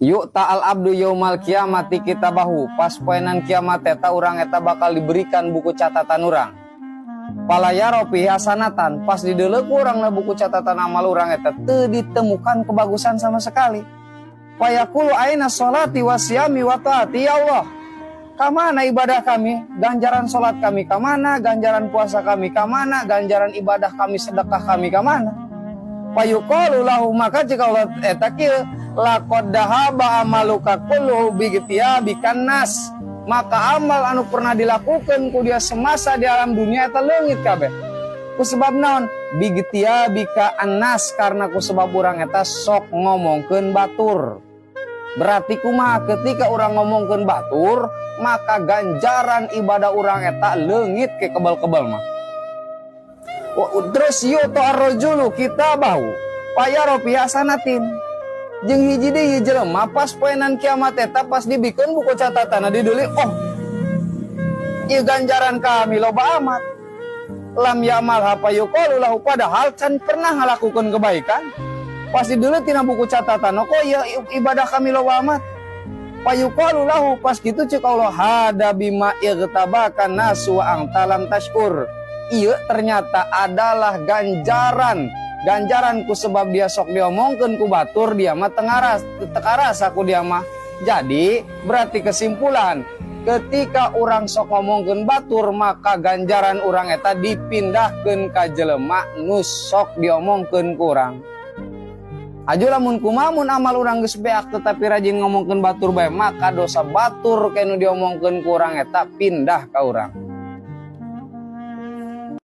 Yu'ta al abdu yaumal kiamati kitabahu, pas poenan kiamat eta urang eta bakal diberikan buku catatan urang. Fala yaro fihi hasanatan, pas dideuleu ku urang na buku catatan amal urang eta teu ditemukan kebagusan sama sekali. Fayaqulu aina sholati wa siyami wa taati, ya Allah. Kamana ibadah kami? Ganjaran sholat kami kamana? Ganjaran puasa kami kamana? Ganjaran ibadah kami, sedekah kami kamana? Fayuqalu lahu, maka ceuk Allah eta kieu, laqad dzahaba amaluka kulluhu bightiyabikan nas, maka amal anu pernah dilakukan ku dia semasa di alam dunia eta leungit kabeh. Ku sebab naon? Bightiabika annas, karena ku sebab urang eta sok ngomongkeun batur. Berarti kumaha? Ketika urang ngomongkeun batur, maka ganjaran ibadah urang eta leungit ke kebal-kebal mah. Terus yu'ta arrajulu kitabahu fayaro fihi hasanatin, jeung hiji deui jelema pas poenan kiamat eta pas dibikeun buku catatan dideuleu, oh, ieu ganjaran kami loba amat. Lam ya'malha, fayuqalu lahu, padahal can pernah ngalakukan kebaikan. Pas dideuleu tina buku catatan, oh, kok ya ibadah kami loba amat. Fayuqalu lahu, pas gitu ceuk Allah, hadza bima ightabakan nasu wa anta lam tash'ur, ieu ternyata adalah ganjaran ganjaran ku sebab dia sok diomongkeun ku batur, dia mah teu ngaras, teu karasa ku dia mah. Jadi berarti kesimpulan, ketika orang sok ngomongkeun batur, maka ganjaran urang eta dipindahkeun ka jelema nu sok diomongkeun ku urang. Aju lamun kumamun amal urang geus beak tetapi rajin ngomongkeun batur bae, maka dosa batur kenu diomongkeun ku urang eta pindah ka urang.